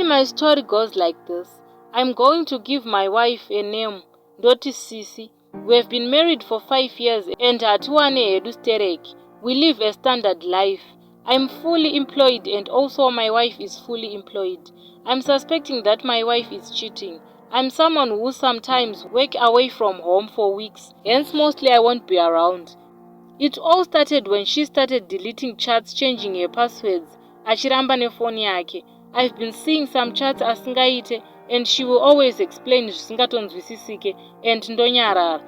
Inini, my story goes like this. I'm going to give my wife a name, ndoti Sisi. We have been married for 5 years and hatiwane hedu stereki. We live a standard life. I'm fully employed and also my wife is fully employed. I'm suspecting that my wife is cheating. I'm someone who sometimes work away from home for weeks, hence mostly I won't be around. It all started when she started deleting chats, changing her passwords, achiramba nefoni yake. I've been seeing some chats asingaite and she will always explain zvisingatonzwisisike and ndonyarara.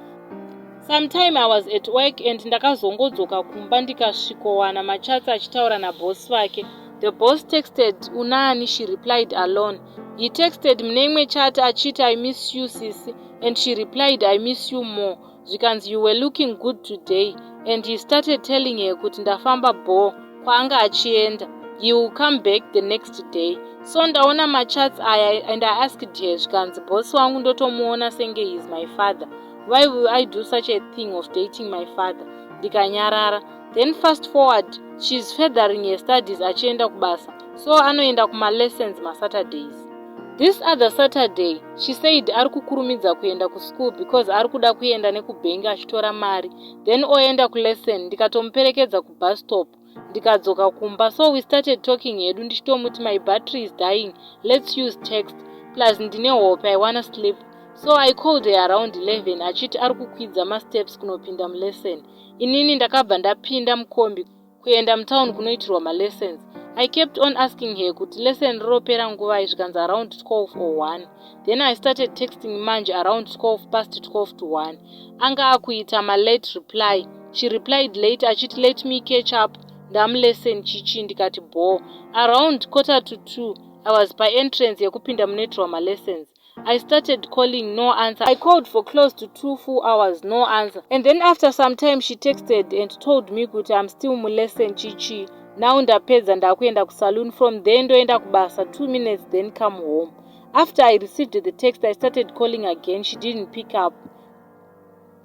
Sometime I was at work and ndakazongodzoka kumba, ndikasvikowana machats achitaura naboss vake. The boss texted, "Unani?" She replied, "Alone." He texted mune imwe chat achiti, "I miss you, sisi," and she replied, "I miss you more." Zvikanzi, "You were looking good today," and he started telling her kuti ndafamba bho kwaanga achienda, he will come back the next day. So ndaona machats aya and I asked her, zvikanzi, "Boss wangu ndotomuona senge he is my father. Why will I do such a thing of dating my father?" Ndikanyarara. Then fast forward, she is furthering her studies, achienda kubasa, so anoenda kumalessons maSaturdays. This other Saturday, she said ari kukurumidza kuenda kuschool because ari kuda kuenda nekubhengi achitora mari, then oenda kulesson. Ndikatomuperekedza kubus stop, ndikadzoka kumba. So we started talking hedu, ndichitomuti, "My battery is dying, let's use text, plus ndine hope, I wanna sleep." So I called her around 11, achiti ari kukwidza masteps kunopinda mulesson. Inini ndakabva ndapinda mukombi kuenda mutauni kunoitirwa malessons. I kept on asking her kuti lesson rinopera nguvai, zvikanzi around 12 or 1. Then I started texting manje around 12 past 12 to 1. Anga akuita malate reply. She replied late achiti, "Let me catch up, ndamulesson chichi." Ndikati bho. Around quarter to 2, I was paentrance yekupinda munoitirwa malessons. I started calling, no answer. I called for close to 2 full hours, no answer. And then after some time she texted and told me kuti, "I'm still mulesson chichi, now ndapedza, ndakuenda kusaloon, from there ndoenda kubasa, 2 minutes, then come home." After I received the text, I started calling again. She didn't pick up.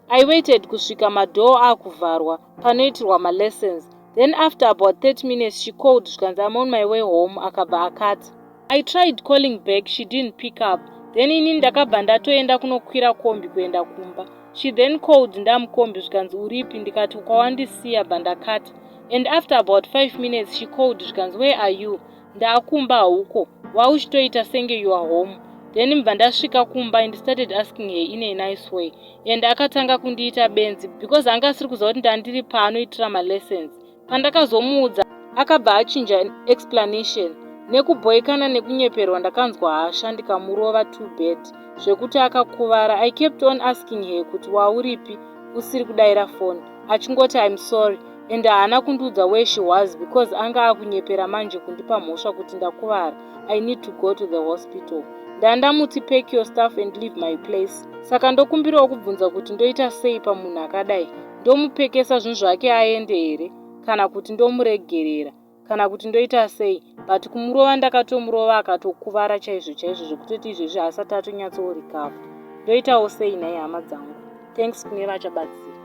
I waited kusvika madoor akuvharwa panoitirwa malessons. Then after about 30 minutes she called, zvikanzi, "I'm on my way home." Akabva akata. I tried calling back, she didn't pick up. Then inini ndakabva ndatoenda kunokwira kombi kuenda kumba. She then called ndamukombi, zvikanzi, "Uripi?" Ndikati, "Kwawandisiya." Bva ndakata. And after about 5 minutes she called, zvikanzi, "Where are you? Ndaakumba hauko, wauchitoita senge you are home." Then mbva ndasvika kumba and started asking her in a nice way, and akatanga kundiita benzi because anga asiri kuziva kuti ndandiri paanoitira malessons. Pandakazomuudza, akabva achinja explanation. Nekubhoikana nekunyeperwa, ndakanzwa hasha, ndikamurova too bad zvekuti akakuvara. I kept on asking her kuti wauripi usiri kudayira foni, achingoti, "I'm sorry," and haana kundiudza where she was because anga akunyepera manje kundipa mhosva kuti ndakuvara, I need to go to the hospital. Ndandamuti, "Pack your stuff and leave my place." Saka ndokumbirawo kubvunza kuti ndoita sei pamunhu akadai? Ndomupekesa zvinhu zvake aende here, kana kuti ndomuregerera, kana kuti ndoita sei? But kumurova ndakatomurova akatokuvara chaizvo chaizvo, zvekutoti izvezvi haasati atonyatsorecover. Ndoitawo sei nhai, hama dzangu? Thanks kune vachabatsira.